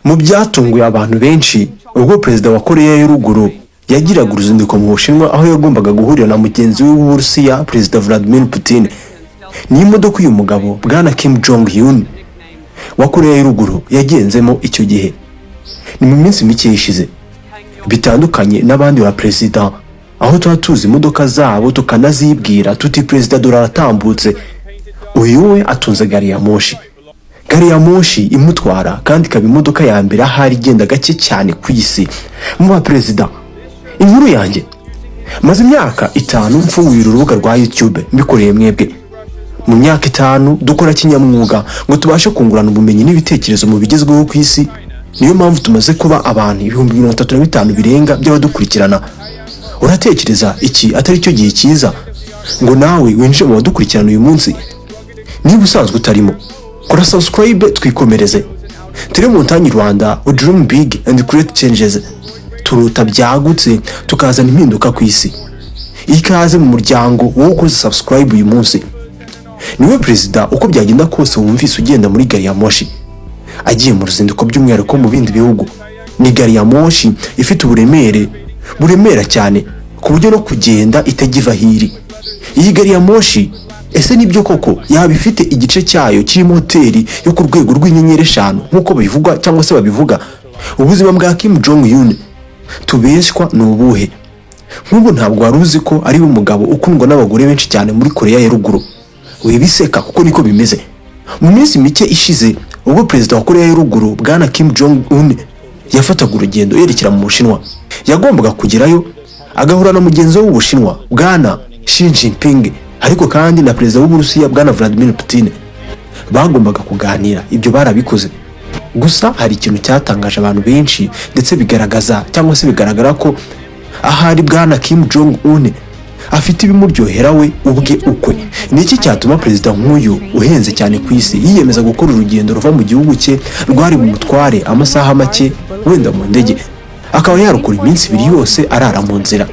Mu byatunguye abantu benshi ubwo Perezida wa Koreya ya Ruguru yagiraga uruzinduko mu Bushinwa, aho yagombaga guhurira na mugenzi we w'Uburusiya, Perezida Vladimir Putin, ni imodoka uyu mugabo Bwana Kim Jong Un wa Koreya ya Ruguru yagenzemo icyo gihe. Ni mu minsi mike ishize. Bitandukanye n'abandi ba perezida, aho tuba tuzi imodoka zabo tukanazibwira tuti: "Perezida dore aratambutse." Uyu we atunze gari ya moshi, gari ya moshi imutwara, kandi ikaba imodoka ya mbere ahari igenda gake cyane ku isi mu ba perezida. Inkuru yanjye: maze imyaka 5 mfunguye urubuga rwa YouTube mbikoreye mwebwe. Mu myaka 5 dukora kinyamwuga ngo tubashe kungurana ubumenyi n'ibitekerezo mu bigezweho ku isi. Niyo mpamvu tumaze kuba abantu 35,000 birenga by'abadukurikirana. Uratekereza iki atari cyo gihe cyiza ngo nawe winjire mu badukurikirana uyu munsi? Niba usanzwe utarimo, kora subscribe twikomereze. Turi Montagne Rwanda, we dream big and create changes. Turuta byagutse tukazana impinduka ku isi. Ikaze mu muryango wowe ukoze subscribe uyu munsi. Niwe perezida uko byagenda kose wumvise ugenda muri gari ya moshi agiye mu ruzinduko, by'umwihariko mu bindi bihugu. Ni gari ya moshi ifite uburemere buremera cyane ku buryo no kugenda itajya iva aho iri. Iyi gari ya moshi, ese nibyo koko yaba ifite igice cyayo kirimo hoteli yo ku rwego rw'inyenyeri eshanu nk'uko bivugwa cyangwa se babivuga? Ubuzima bwa Kim Jong Un tubeshywa ni ubuhe? Nk'ubu ntabwo wari uzi ko ari we mugabo ukundwa n'abagore benshi cyane muri Koreya ya Ruguru. Wibiseka kuko niko bimeze. Mu minsi mike ishize, ubwo perezida wa Koreya ya Ruguru Bwana Kim Jong Un yafataga urugendo yerekera mu Bushinwa, yagombaga kugerayo agahura na mugenzi we w'Ubushinwa Bwana Xi Jinping, ariko kandi na perezida w'Uburusiya Bwana Vladimir Putin bagombaga kuganira. Ibyo barabikoze. Gusa hari ikintu cyatangaje abantu benshi, ndetse bigaragaza cyangwa se bigaragara ko ahari Bwana Kim Jong Un afite ibimuryohera we ubwe ukwe. Ni iki cyatuma perezida nk'uyu uhenze cyane ku isi yiyemeza gukora urugendo ruva mu gihugu cye rwari bumutware amasaha make wenda mu ndege, akaba yarukora iminsi 2 yose arara mu nzira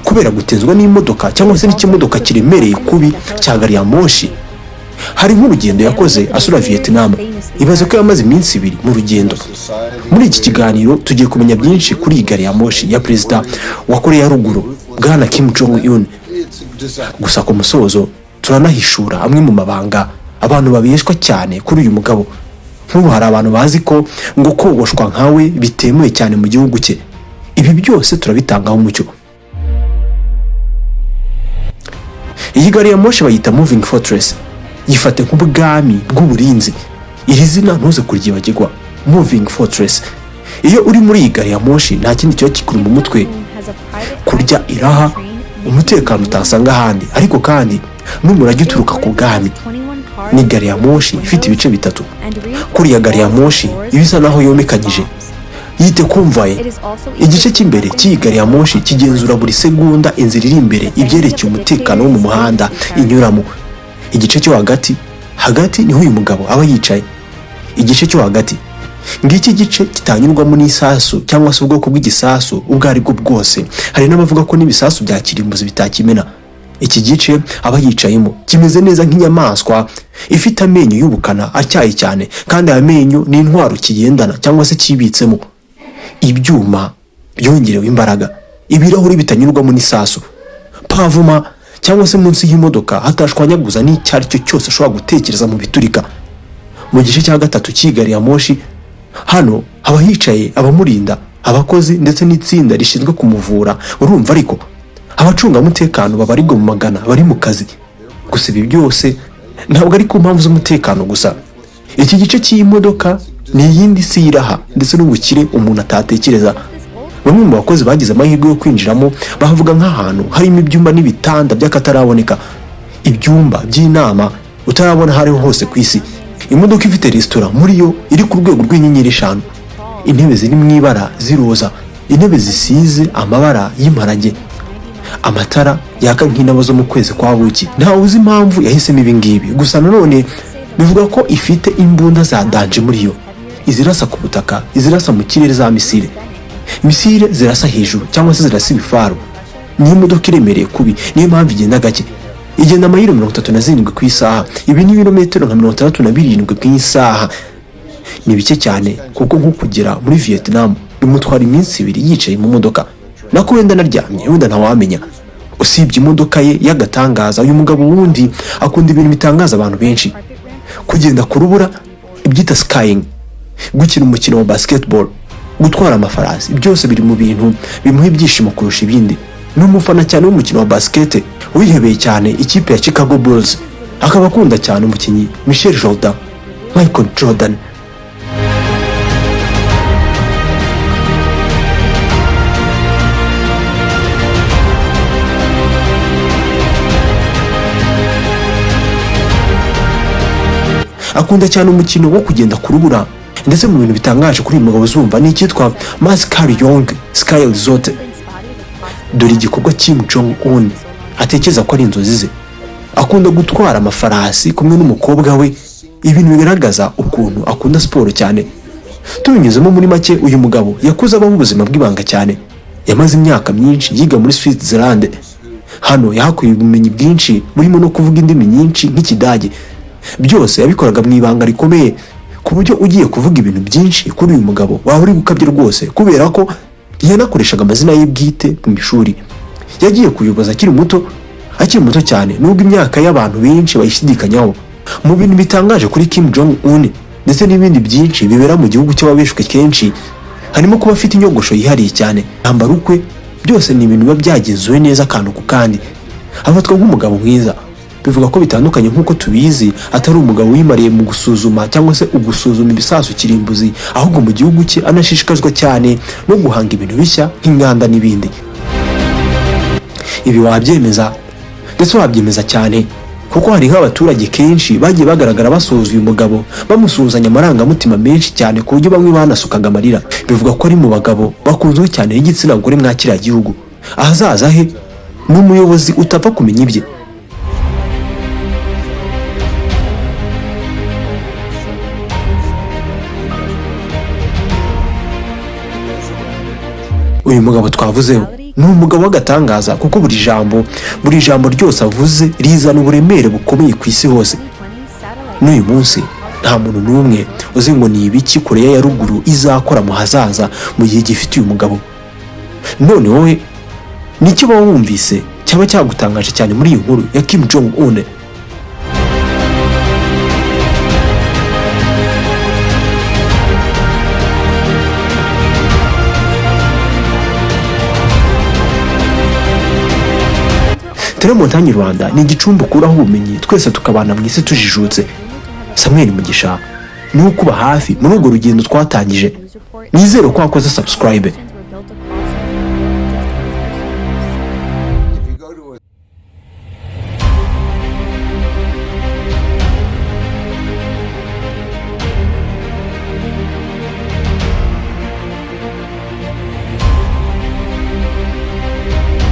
kubera gutezwa n'imodoka cyangwa se n'ikimodoka kiremereye kubi cya gari ya moshi? Hari nk'urugendo yakoze asura Vietnam. Ibaze ko yamaze iminsi 2 mu rugendo. Muri iki kiganiro tugiye kumenya byinshi kuri iyi gari ya moshi ya perezida wa Koreya ya Ruguru Bwana Kim Jong Un. Gusa ku musozo turanahishura amwe mu mabanga abantu babeshwa cyane kuri uyu mugabo. Nk'ubu hari abantu bazi ko ngo kogoshwa nkawe bitemewe cyane mu gihugu cye. Ibi byose turabitangaho umucyo. Iyi gari ya moshi bayita Moving Fortress. Yifate nk'ubwami bw'uburinzi. Iri zina ntuze kuryibagirwa, Moving Fortress. Iyo uri muri iyi gari ya moshi nta kindi kiba kikuri mu mutwe: kurya iraha, umutekano utasanga ahandi, ariko kandi n'umurage uturuka ku bwami. Ni gari ya moshi ifite ibice bitatu. Kuri iya gari ya moshi iba isa naho yomekanyije, yite convoy. Igice cy'imbere cy'iyi gari ya moshi kigenzura buri segonda inzira iri imbere, ibyerekeye umutekano wo mu muhanda inyuramo. Igice cyo hagati, hagati niho uyu mugabo aba yicaye. Igice cyo hagati ngiki gice kitanyurwamo n'isasu cyangwa se ubwoko bw'igisasu ubwo ari bwo bwose. Hari n'abavuga ko n'ibisasu bya kirimbuzi bitakimena. Iki gice aba yicayemo kimeze neza nk'inyamaswa ifite amenyo y'ubukana atyaye cyane, kandi aya menyo ni intwaro kigendana cyangwa se kibitsemo ibyuma byongerewe imbaraga, ibirahuri bitanyurwamo n'isasu, pavuma cyangwa se munsi y'imodoka hatashwanyaguza n'icyo ari cyo cyose ashobora gutekereza mu biturika. Mu gice cya gatatu cy'iyi gari ya moshi, hano haba hicaye abamurinda, abakozi ndetse n'itsinda rishinzwe kumuvura. Urumva ariko abacungamutekano babarirwa mu magana bari mu kazi. Gusa ibi byose ntabwo ari ku mpamvu z'umutekano gusa. Iki gice cy'iyi modoka ni iyindi si y'iraha ndetse n'ubukire umuntu atatekereza. Bamwe mu bakozi bagize amahirwe yo kwinjiramo bahavuga nk'ahantu harimo ibyumba n'ibitanda by'akataraboneka, ibyumba by'inama utarabona aho ariho hose ku isi, imodoka ifite resitora muri yo iri ku rwego rw'inyenyeri eshanu, intebe ziri mu ibara z'iroza, intebe zisize amabara y'imparage, amatara yaka nk'indabo zo mu kwezi kwa buki. Ntawe uzi impamvu yahisemo ibi ngibi. Gusa nanone bivuga ko ifite imbunda za danger muri yo: izirasa ku butaka, izirasa mu kirere za misile, misile zirasa hejuru cyangwa se zirasa ibifaru. Ni imodoka iremereye kubi, niyo mpamvu igenda gake. Igenda amayiro 37 ku isaha. Ibi ni ibirometero nka 67 ku isaha. Ni bike cyane, kuko nko kugera muri Vietnam bimutwara iminsi 2 yicaye mu modoka, nako wenda anaryamye, wenda ntawamenya. Usibye imodoka ye y'agatangaza, uyu mugabo wundi akunda ibintu bitangaza abantu benshi: kugenda ku rubura, ibyita skiing, gukina umukino wa basketball, gutwara amafarasi, byose biri mu bintu bimuha ibyishimo kurusha ibindi. Ni umufana cyane w'umukino wa basket, wihebeye cyane ikipe ya Chicago Bulls, akaba akunda cyane umukinnyi Michael Jordan, Michael Jordan. Akunda cyane umukino wo kugenda ku rubura, ndetse mu bintu bitangaje kuri uyu mugabo uzumva ni icyitwa Masikari-Yong Ski Resort. Dore igikorwa Kim Jong Un atekereza ko ari inzozi ze: akunda gutwara amafarasi kumwe n'umukobwa we, ibintu bigaragaza ukuntu akunda siporo cyane. Tubinyuzemo muri make, uyu mugabo yakuze abaho ubuzima bw'ibanga cyane. Yamaze imyaka myinshi yiga muri Switzerland. Hano yahakuye ubumenyi bwinshi burimo no kuvuga indimi nyinshi nk'Ikidage. Byose yabikoraga mu ibanga rikomeye, ku buryo ugiye kuvuga ibintu byinshi kuri uyu mugabo waba uri gukabya rwose, kubera ko yanakoreshaga amazina ye bwite mu ishuri. Yagiye kuyoboza akiri muto, akiri muto cyane, nubwo imyaka y'abantu benshi bayishidikanyaho. Mu bintu bitangaje kuri Kim Jong Un ndetse n'ibindi byinshi bibera mu gihugu cy'ababeshwe kenshi, harimo kuba afite inyogosho yihariye cyane, yambara ukwe, byose ni ibintu biba byagenzuwe neza akantu ku kandi. Afatwa nk'umugabo mwiza, bivuga ko bitandukanye nk'uko tubizi, atari umugabo wimariye mu gusuzuma cyangwa se ugusuzuma ibisasu kirimbuzi, ahubwo mu gihugu cye anashishikazwa cyane no guhanga ibintu bishya nk'inganda n'ibindi. Ibi wabyemeza, ndetse wabyemeza cyane, kuko hari nk'abaturage kenshi bagiye bagaragara basuhuza uyu mugabo, bamusuhuzanya amarangamutima menshi cyane, ku buryo bamwe banasukaga amarira. Bivuga ko ari mu bagabo bakunzwe cyane n'igitsina gore mwa kiriya gihugu. Ahazaza he ni umuyobozi utapfa kumenya ibye. Uyu mugabo twavuzeho ni umugabo w'agatangaza, kuko buri jambo ryose avuze rizana uburemere bukomeye ku isi hose. N'uyu munsi nta muntu n'umwe uzi ngo ni ibiki Koreya ya Ruguru izakora mu hazaza mu gihe gifite uyu mugabo. None wowe nicyo waba wumvise cyaba cyagutangaje cyane muri iyi nkuru ya Kim Jong Un? Telemontagne Rwanda ni igicumbi ukuraho ubumenyi, twese tukabana mu isi tujijutse. Samuel Mugisha ni ukuba hafi muri urwo rugendo twatangije. Nizere ko wakoze subscribe.